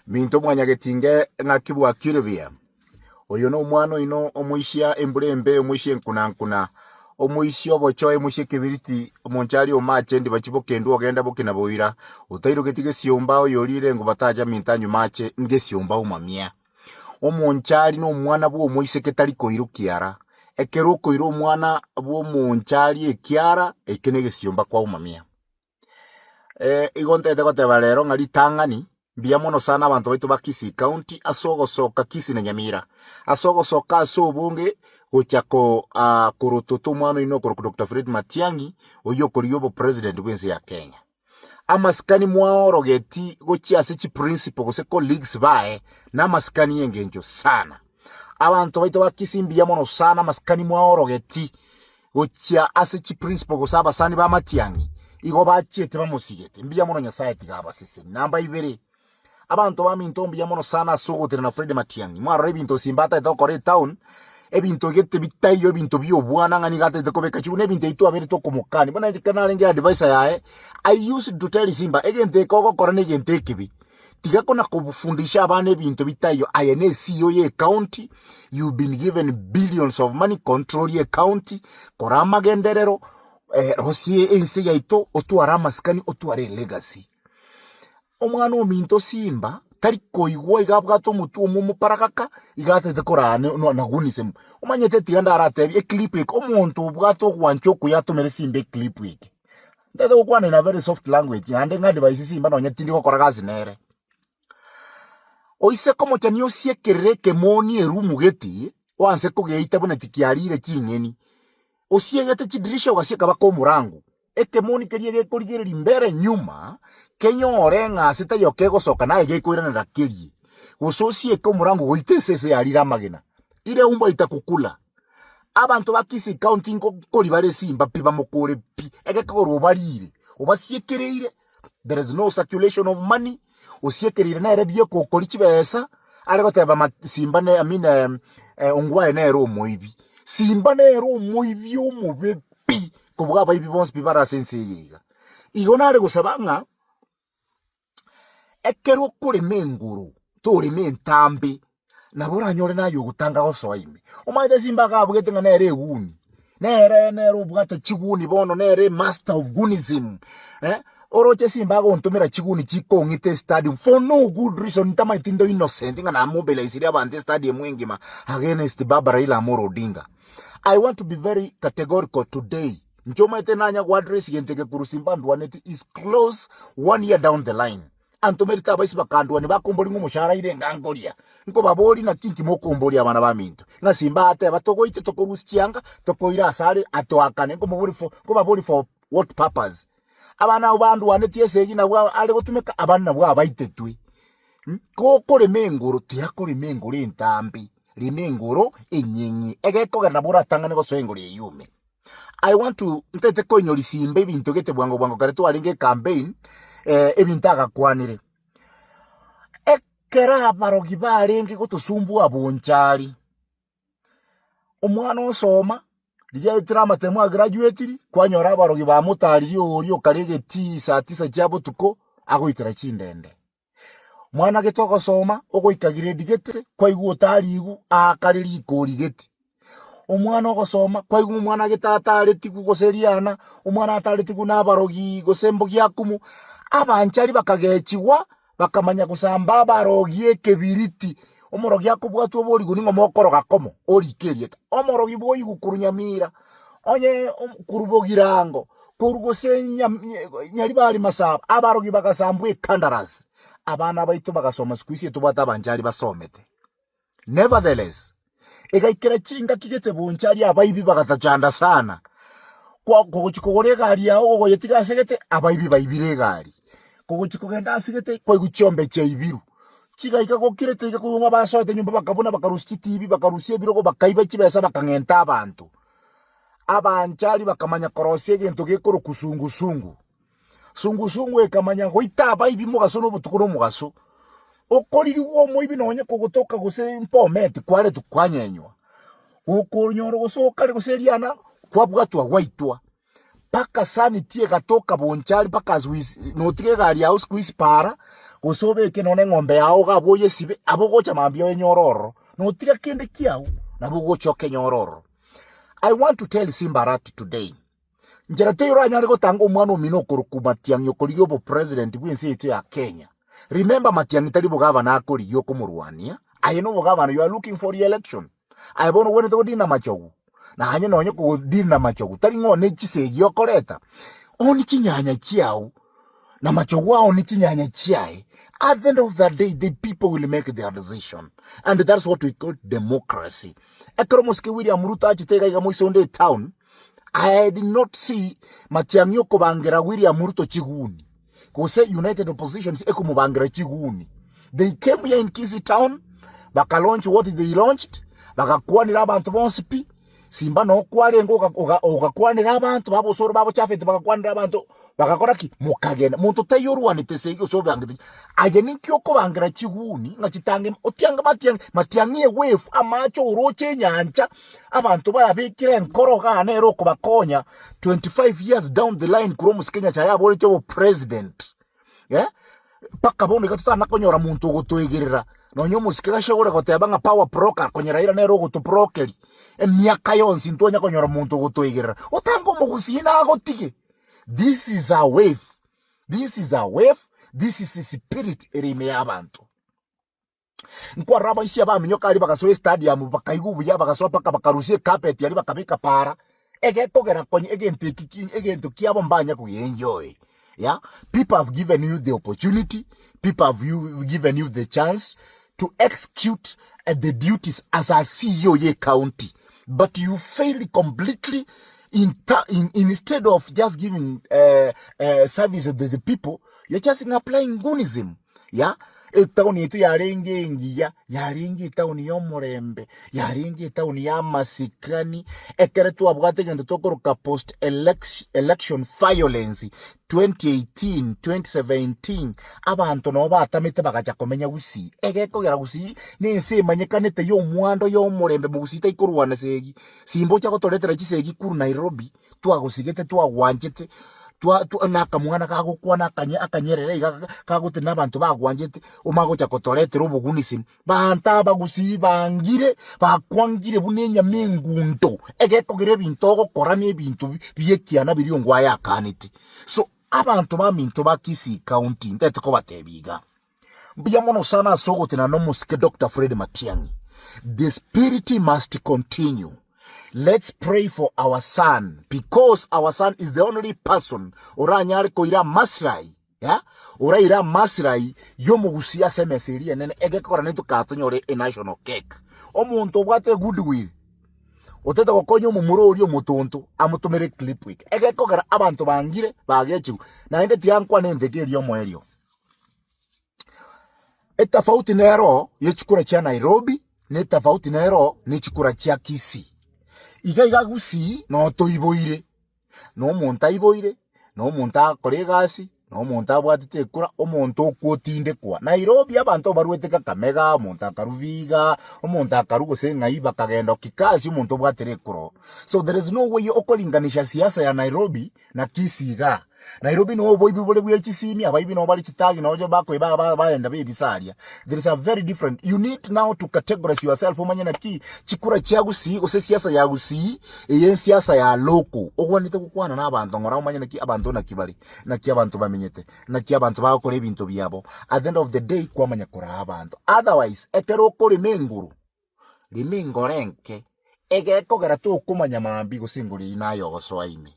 Minto mwanyagetinge ng'aki bwakire buya? Oyo nomwana oino omoisia embura embe omoisia enkunankuna, omoisia obochoe omoisia ekebiriti, omonchari omache ndiba chibokendu ogenda bokina boira, otairogeti gesiomba oyorire enguba tacha minto anywe mache ngesiomba omamia. Omonchari nomwana bw'omoiseke tari koirwa kiara, ekero okoira omwana bw'omonchari ekiara, ekio negesiomba kwa omamia. Igo ntagete goteba rero ng'a ritang'ani, mbuya mono sana abanto baito ba Kisii County ase ogosoka Kisii na Nyamira, ase ogosoka ase obonge gocha ko korotota omwana oino okorokwa Doctor Fred Matiang'i, oyio okorigia obopresident bwa ense ya Kenya. Amasikani mwaorogeti gochia ase chiprinciple gose colleagues baye, na amasikani ya engencho sana. Abanto baito ba Kisii mbuya mono sana amasikani mwaorogeti gochia ase chiprinciple gose abasani b'amatiang'i, igo bachiete bamosigete. Mbuya mono Nyasae tiga abaseseni. Namba ibere, abanto baminto mbuya mono sana ase ogotenena Fred Matiang'i. Mwarora ebinto Simba atagete gokora etown, ebinto gete bitaiyo ebinto bia obwana ng'a nigo atagete kobeka chiguru, na ebinto ebi twaberete tokomokani. Bono inche ekero narenge advisor yaye, I used to tell Simba, egento eke ogokora na egento ekebe. Tiga kona kofundisha abana ebinto bitaiyo, aye ne CEO ye ecounty, you've been given billions of money, control ye ecounty, kora amagenderero, eh, rosie ense yaito, otware amasikani, otware elegacy. Omwana ominto Simba, tari koigwa iga abwate omotwe omo omoparagaka, iga atagete koraa ne- na na gunism. Omanyete tiga ndaratebie eclip eke, omonto obwate ogwancha okuya atomere Simba eclip eke. Ntagete gokwana in a very soft language naende ng'advise simba nonye tindi gokora gasi nere. Oise komochani osiekerere ekemoni erumu gete, oanse kogeita buna tikiarire ching'eni, osiegete chidirisha ogasieka baka omorango, ekemoni keria gekorigereria mbere nyuma, kenyore ng'a ase taiyo kegosoka naye gekoiranera kerie, gose osieke omorango goita esese yarire amagena, ire umbwa itakukula. Abanto ba Kisii County nkori bare simba pi bamokore pi egekogera obarire obasiekereire there is no circulation of money osiekereire nere bieka okori chibesa are goteba ma simba ne I mean eh, Ongwae nere omoibi simba nere omoibi omobe pi kobua abaibi bonsi pi bare ase ense eye iga. Igo nare gosaba ng'a Ekero okorema engoro, torema entambe, nabo oranyore naye ogotanga gosoa ime. Omanyete simba iga abugete ng'a nere eguni, nere nere obwate chiguni bono nere emaster of gunism eh, oroche simba agontomera chiguni chikong'ita estadium for no good reason ntamanyeti ndo innocent ng'a namobilisirie abanto estadium engima against baba Raila Amolo Odinga. I want to be very categorical today. Inche omanyete nanya go address gento eke korwa simba ndwaneti is close one year down the line. Antomerete abaisi bakandwania bakombori ng'a omoshahara ire enga nkoria. Nkobabori naki inki mokomboria abana baminto. Ng'a simba ateba togoite tokorusia chianga tokoira asare atoakane nkomobori for nkobabori for what purpose. Abana abwo bandwanetie esegi nabwo are gotumeka abande nabwo abaitetwe. Gokorema engoro tiakorema engoro entambe, rema engoro enyeng'e egekogera nabo oratang'ane gosoa engoro eyio ime. I want to ntete koinyori simba ebinto gete bwango bwango kare twarenge ecampaign eh, ebinto agakwanire. Ekero abarogi barenge gotosumbua bonchari, omwana osoma, riria aetire amatemo agraduatiri, kwanyora abarogi bamotaririe oria okare egetii saa tisa chia botuko, agoitera chindende. Mwana gete ogosoma, ogoika grade gete, kwaigwa otarigwa, aakare rikori gete. Omwana ogosoma, kwaigwa omwana gete ataretigwe gose riana, omwana ataretigwe na abarogi gose mbogi akumu, abanchari bakagechigwa, bakamanya gosamba abarogi ekebiriti. Omorogi akobwatwa oborigwe ning'o mokoroga komo, orike erieta. Omorogi bwoigwe korwa Nyamira, onye korwa Bogirango, korwa gose Nyaribari Masaba, abarogi bagasambwa ekandarasi. Abana baito bagasoma siku hizi etobwate abanchari basomete. Nevertheless, egaikera chingaki gete bonchari abaibi bagatochanda sana. Kwa kogochi kogora egari yao ogoyetiga ase gete, abaibi baibire egari. Kogochi kogenda ase gete, kwaigwa chiombe chiaibirwe. Chigaika gokirete iga koigwa ng'a basoete nyomba bakabuna bakarusia chitibi, bakarusia ebirogo, bakaiba chibesa bakang'enta abanto. Abanchari bakamanya korosia egento gekorokwa sungusungu. Sungusungu ekamanya goita abaibi mogaso na obotuko na omogaso. Okorigigwa omoibi nonye kogotoka gose mpometi kwaretwa kwanyenywa. Gokonyora gose okare gose eriana kwabwatwa gwaitwa. Mpaka sanity egatoka bonchari mpaka as we notiga egari yao siku hizi para. Gose obeke nonya eng'ombe yao iga abwo oyesibe, abwo ogocha mambia oyenyore ororo. Notiga kende kiao, nabo ogocha okenyore ororo. I want to tell Simba Arati today, nchera teiyo oranyare gotanga omwana omino okorokwa Matiang'i okorigia obopresident bw'ense yaito ya Kenya. Remember Matiang'i tari bogavana akorigia okomorwania, aye nobogavana you are looking for re-election. Aye bono ogwenerete godina amachogu, naye nonye kogodina amachogu tari ng'o ne chisegi okoreta, oni chinyanya chiao, na machogu ao ne chinyanya chiaye, at the end of the day the people will make their decision and that's what we call democracy. Ekero omosike William Ruto achete iga iga moisonde etown, I did not see Matiang'i okobangera William Ruto chiguni. gose United Oppositions ekomobangera chiguni. They came here in Kisii town, baka launch what they launched, bagakwanera abanto bonsi pi, Simba noo kwarenge oga- oga- ogakwanera abanto babosoro babo Chafeti bagakwanera abanto bagakora ki? Mokagenda. Monto taiyo orwanete esegi gose obangete aye ninki okobangera chiguni ng'a chitange otiange matiang'i matiang'i ewave amache oroche enyancha Abanto bayabekire enkoro igaa nere okobakonya 25 years down the line korwa omosike Nyasaye aboretie obopresident eh, mpaka bono iga totana konyora monto ogotoegerera nonye omosike gachia ore goteba ng'a power broker konya Raila nere ogotobrokeri emiaka yonsi ntwanya konyora monto ogotoegerera otange omogusii nagotige this is a wave this is a wave this is spirit ere ime ya abanto. Nkwarora abaisia baminyoka aria bagasoa estadium bakaigwa buya bagasoa mpaka bakarusia ecarpet aria bakabeka para, egekogera konya egento eki ki egento kiabo mbanya kogienjoy yeah. People have given you the opportunity, people have you given you the chance to execute the duties as a CEO ye county but you failed completely in, in, instead of just giving uh, uh, service to the people you're just applying goonism ya etaoni yaito yarenge engiya, yarenge etaoni y'omorembe, yarenge etaoni y'amasikani, ekere twabwate egento tokoroka post elec election violence 2018, 2017, abanto nabo batamete bagacha komenya gusii. Egekogera gusii na ense emanyekanete ya omwando ya omorembe mogusii taikorwana esegi, simba ocha gotoretera chisegi korwa Nairobi. twagosigete twagwanchete twa twa na akamwana kagokwana akanye akanyerere iga kagotenena abanto bagwanchete omanye gocha kotoretera obogunisi. Banto abagusii bangire bakwangire buna enyama engunto egekogera ebinto ogokora na ebinto bia ekiana biria ongwayakanete. So abanto baminto ba Kisii county ntagete kobatebia iga. Mbuya mono sana ase ogotenena nomosike Doctor Fred Matiang'i. The spirit must continue. Let's pray for our son because our son is the only person oranyare koira amaslahi yeah? oraire amaslahi yomogusia ase emesa eria enene egekora netokaa tonyore a national cake. Omonto obwate goodwill otete gokonya omomura oria omotonto amotomere clip eke egekogera abanto bangire bagechigwe naende tiga nkwane enteke eria omoerio. Etafauti nero ye chikura chia Nairobi, na etafauti nero ne chikura chia Kisii. Iga iga Gusii noo toiboire, na omonto aiboire, na omonto agokora egasi, na omonto abwatete ekura, omonto okwo otindekwa. Nairobi abanto barwete Kakamega, omonto akarwa Vihiga, omonto akarwa gose ng'ai bakagenda Kikasi omonto obwatire ekura oo. So there is no way okoringanisha siasa ya Nairobi na Kisii igaa. Nairobi noo oboibi bore bwe chisimi, abaibi noo bare chitagi noo bakoiba ba baenda bebisa aria. There is a very different, you need now to categorize yourself omanye naki chikura chia Gusii gose siasa ya Gusii eye ensiasa ya local. Ogwenerete gokwana na abanto ng'ora omanye naki abanto naki bare, naki abanto bamenyete, naki abanto bagokora ebinto biabo. At the end of the day kwamanya koraa abanto. Otherwise ekero okorema enguru, rema engoro enke, egekogera tokomanya mambia gose engoro eyio naye ogosoa ime.